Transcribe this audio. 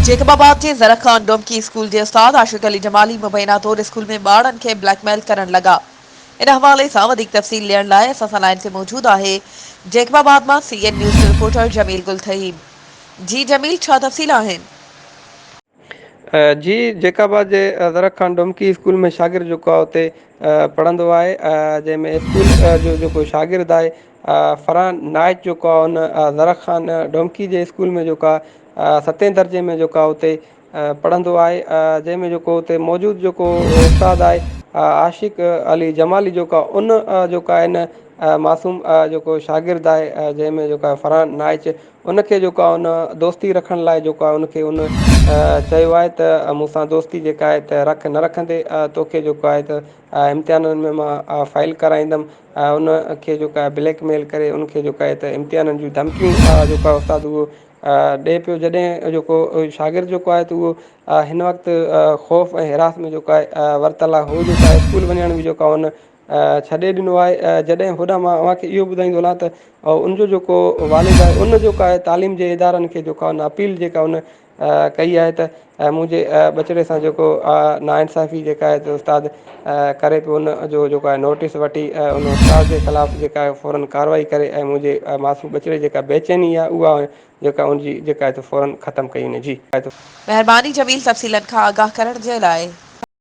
Jacob آباد جي زرخ Khan Domki school جي استاد عاشق علي جمالي مبينا طور اسڪول ۾ ٻارڙن کي بليڪ ميل ڪرڻ لڳا. ان حوالي سان وڌيڪ تفصيل ڏيڻ لاء اسان سان لائين تي موجود آهي جيڪب آباد مان سي اين نيوز جو رپورٽر جميل گل ٿهيم. جي جميل ڇا تفصيل آهن؟ جي جيڪب آباد جي زرخ خان ڊومڪي اسڪول ۾ شاگرد جيڪو آهي اتي پڙهندو آهي جنهن ۾ اسڪول جو جيڪو شاگرد آهي فرحان نائچ جيڪو آهي ان زرخ خان ڊومڪي جي اسڪول ۾ جيڪو آهي ستين درجي ۾ جيڪو آهي اتي پڙهندو آهي جنهن ۾ جيڪو اتي موجود جيڪو استاد آهي عاشق علي جمالي جيڪو آهي ان جيڪو آهي ان معصوم جيڪو شاگرد آهي جنهن ۾ جيڪو آهي فرحان نائچ ان کي جيڪو آهي ان دوستي رکڻ لاء جيڪو آهي ان کي ان چيو آهي ته مون سان دوستي جيڪا آهي ته رک نه رکندي توکي جيڪو آهي ته امتحانن ۾ مان فائل ڪرائيندم ان کي جيڪو آهي بليڪ ميل ڪري ان کي جيڪو آهي ته امتحانن جون ڌمڪيون جيڪو آهي استاد اهو ڏئي پيو جڏهن جيڪو شاگرد جيڪو آهي ته اهو هن وقت خوف ۽ حراس ۾ جيڪو آهي ورتل آهي هو جيڪو آهي اسڪول وڃڻ به جيڪو آهي ان ڇڏي ڏنو آهي جڏهن هوڏانهن مان اوهان کي اهو ٻڌائيندو هلان ته ان جو جيڪو والد آهي ان جيڪو آهي تعليم جي ادارن کي جيڪو آهي اپيل جيڪا ان ڪئي آهي ته منهنجي ٻچڙي سان جيڪو ناانصافي جيڪا آهي ته استاد ڪري پيو ان جو جيڪو آهي نوٽيس وٺي ان استاد جي خلاف جيڪا آهي فورن ڪارروائي ڪري ۽ منهنجي معصوم ٻچڙي جيڪا بيچيني آهي اها جيڪا ان جي جيڪا آهي ته فورن ختم ڪئي وڃي جي. مهرباني جميل تفصيلن کان آگاهه ڪرڻ جي لاء.